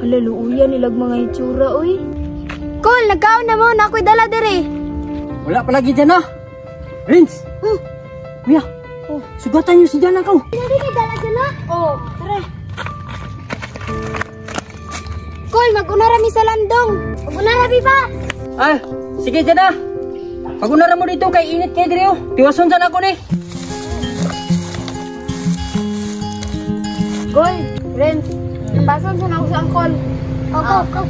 Hala, luuyan nilag mga itsura, oy. Kol, nagkaon na mo. Na ako'y dala diri. Wala palagi dyan ah. Rins! Kuya, sugatan niyo si Jana ko. Dili kay dala dyan ah. Oh, tara. Kol, mag-una rami sa landong. Mag-una rami pa. Ah, sige Jana. Pag-una mo dito kay init kay diri oh. Tiwason sana ako ni. Kol, Rins, napasan sana ako sa angkol. Oh, go, go.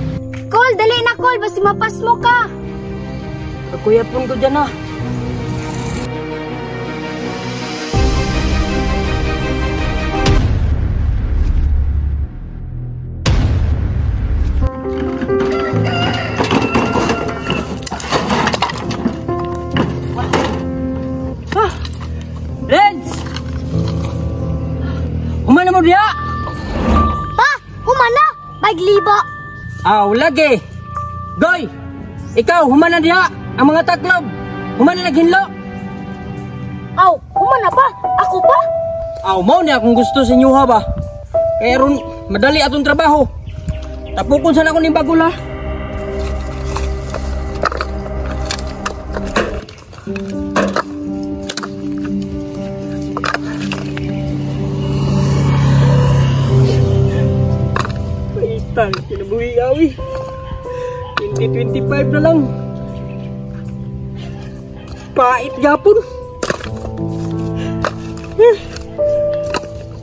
Kol, dali na Kol, basta mapas mo ka. Kuya pun ko dyan ah. Ah! Renz! Humana mo diya! Pa! Humana! Paglibo! Aw, lagi! Goy! Ikaw, humana diha! Ang mga taklob! Humana naghinlo! Aw, humana pa! Ako pa? Aw, mao niya akong gusto sa inyo ha ba? Kaya ron, madali atong trabaho. Tapukon sana ako ning bagol ha. Paitan, kinabuhi awi. 2025 na lang. Pait gapon.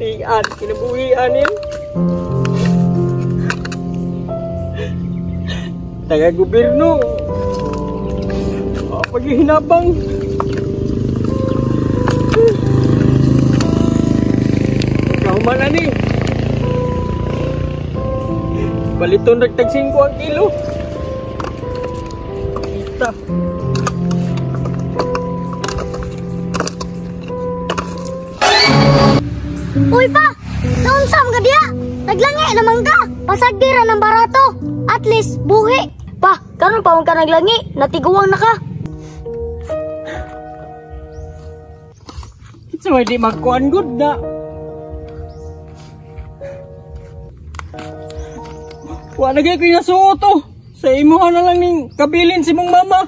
Tiyan, kinabuhian yan. Taga-gobyerno. Paghihinabang. Pagkahuman na ni. Baliton nagtag 5 ang kilo. Kita. Uy pa! Naunsa mga diya! Naglangi naman ka! Pasagdira ng barato! At least, buhi! Pa, karon pa man ka naglangi, natiguang na ka! So, hindi magkuhan good na. Wala na kayo nasuot oh. Sa imuha na lang ning kabilin si mong mama.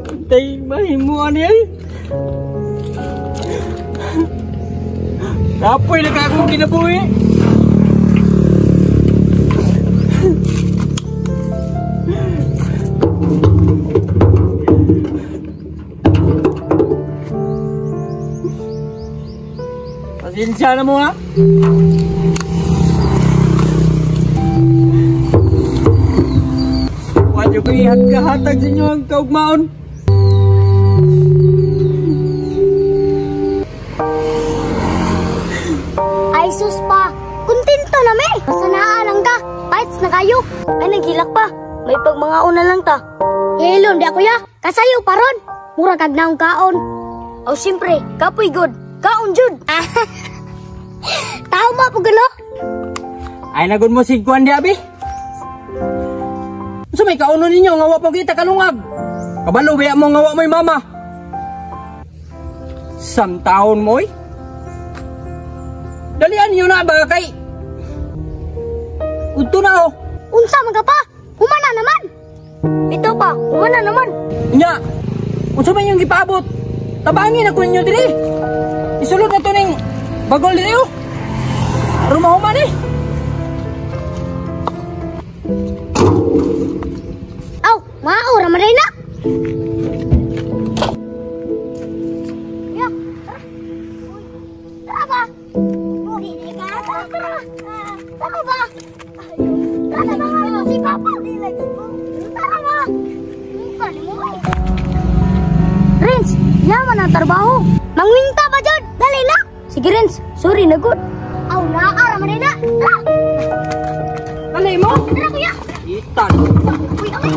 Pantay mahimuan niya eh. Kapoy na ka akong kinabuhi. Pasensya na mo ha. Wadyo ko ihatag sa inyo ang kaugmaon. Ay sus pa, kontento na me. Basta naaalang ka, bites na kayo. Ay naghilak pa, may pagmangaon na lang ta. Hello, di ako ya, kasayo pa ron. Mura kag naong kaon. O siyempre, kapoy good, kaon jud. Tao ba po gano? Ay nagod mo si Kuan di abi. So may kauno ninyo nga wa pa kita kalungag. Kabalo biya mo nga wa mo'y mama. Samtaon mo oy. Dalian niyo na ba kay udto na oh. Unsa man ka pa? Humana naman. Ito pa, humana naman. Nya. Unsa man yung gipaabot? Tabangin ako ninyo diri. Isulod na to ning bagol diri oh. Aron mahuman eh. Aw, mao ra man na. Ya, tara. Tara ba? Dili ka, tara, tara. Tara ba? Tara ba si Papa? Tara ba? Kani mo eh. Rins, yaman ang trabaho. Mangwinta ba jud? Dali na. Sige Rins, sorry na good. Aw, naa ra man na. Tara. Dali mo. Tara kuya. Itan. Uy, okay.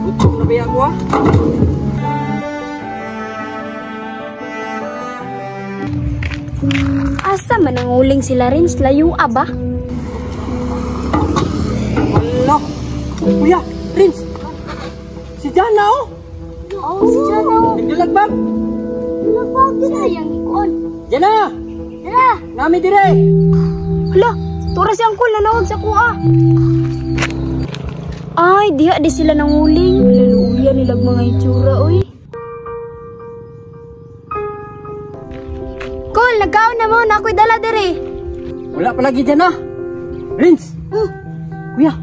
Gutom na ba ako ah? Asa man ang uling sila Rins, layo aba? Wala. Kuya, Rins. Si Jana oh. Oh, si Jana. Nagdalagbag. Nagdalagbag din sayang ikuan. Jana. Tara. Nami dire. Hala, tura si Uncle nanawag sa kuha. Ay, diha di sila nanguling. Laluuya nilag mga itsura, oy. Kol, nagkaon na mo. Na ako'y dala dire. Wala palagi dyan ah. Rins. Kuya,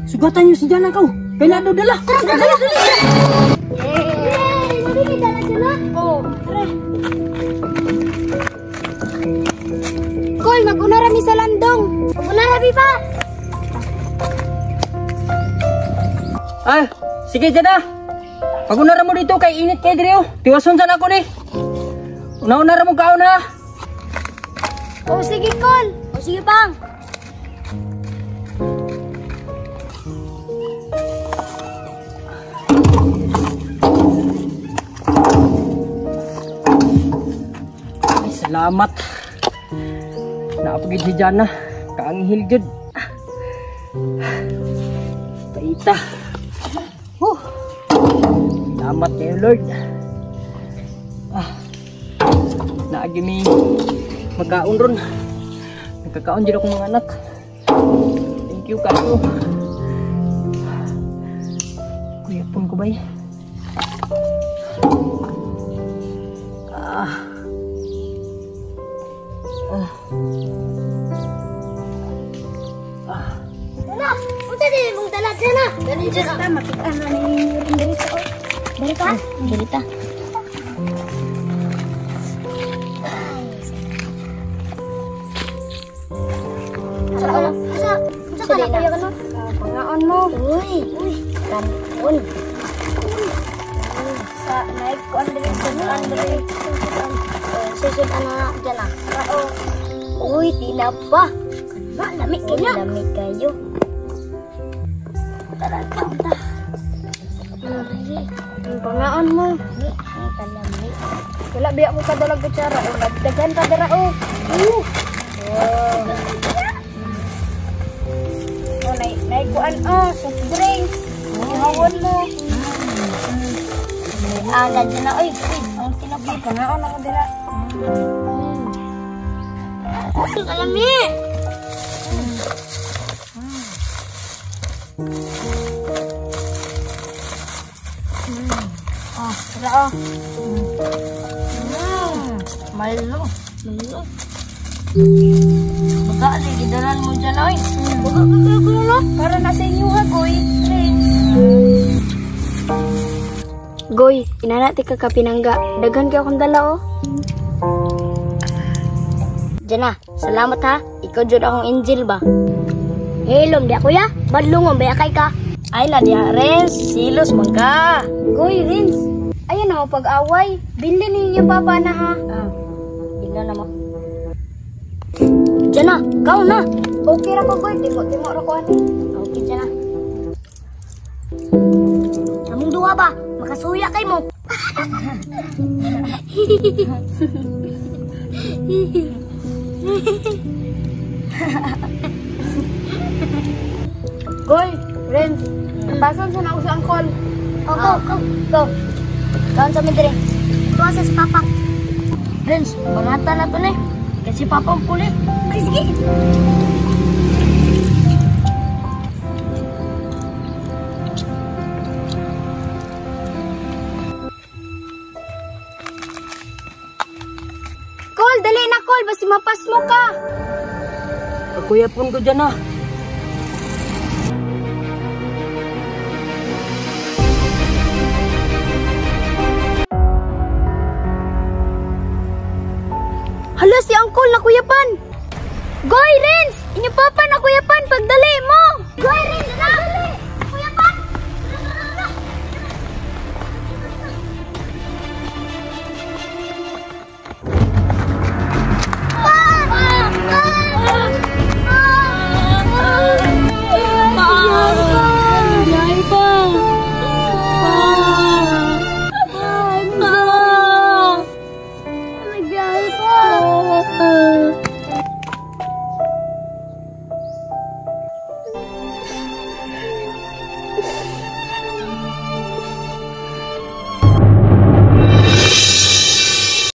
sugatan niyo si Jana ko. Kaya na daw dala. Tara, dala, dala. Yay! Mabili dala sila? Oo. Tara. Kol, mag-una rami sa landong. Mag-una rami pa. Ah, sige Jana. Pag-una mo dito kay init kay dire oh. Tiwason sana ako ni. Una-una ra mo kaon ha. Oh, sige Kol. Oh, sige Pang. Ay, salamat. Naapagid si Jana. Kaanghil jud. Paita. Huh. Salamat kayo Lord. Ah. Naagi mi magkaon ron. Nagkakaon jud akong mga anak. Thank you kayo. Kuya pon ko bay. Ah. Ah. Ah. Dala, unsa din mong dala dyan ah? Dali dyan ah. Makita na ni diri sa oh. Dali ka? Dali ta. Sa ka na kuya kano? Pangaon mo. Uy, uy, kanon. Sa naik ko andre sa andre. Susud ana dyan ah. Oo. Uy, tinapa. Kana lami kayo. Lami kayo. Tara, ta. Ang pangaon mo. Ang kalami. Wala biya ko kadalag kutsara. O nagdagan pa dara o. Wow. Oh, naikuan oh, soft drinks. Ihawon mo. Aga dyan na oy. Ang tinapa. Pangaon ako dira. Ang kalami. Oh, tara oh. Malo. Malo. Baga, gidalan mo dyan, oy. Baga, baga, baga. Para nasa inyo ha, Goy. Goy, inana ti ka kapinangga. Daghan kay akong dala, oh. Diyan na, salamat ha. Ikaw jud akong angel ba? Helom di kuya. Badlungon ba kay ka? Ay la diha, Rins. Silos man ka. Goy, Rins. Ayan na pag-away. Bilhin ninyo papa na ha. Ah, ina na mo. Diyan na, ikaw na. Okay ra ko, Goy. Timo-timo ra ko ani. Okay, diyan na. Among duha ba? Makasuya kay mo. Goy, Rins, pasan sa na ako sa angkol. Oh, go, go, go. Kaon sa mi dire. Tuwa sa papa. Rins, panata na to ni. Kasi papa ang puli. Ay, sige. Kol, dali na Kol, basi mapas mo ka. Kuya pon ko dyan ah. Hala, si Uncle na kuyapan. Goy, Rins! Inyong papa na kuyapan, pagdali mo!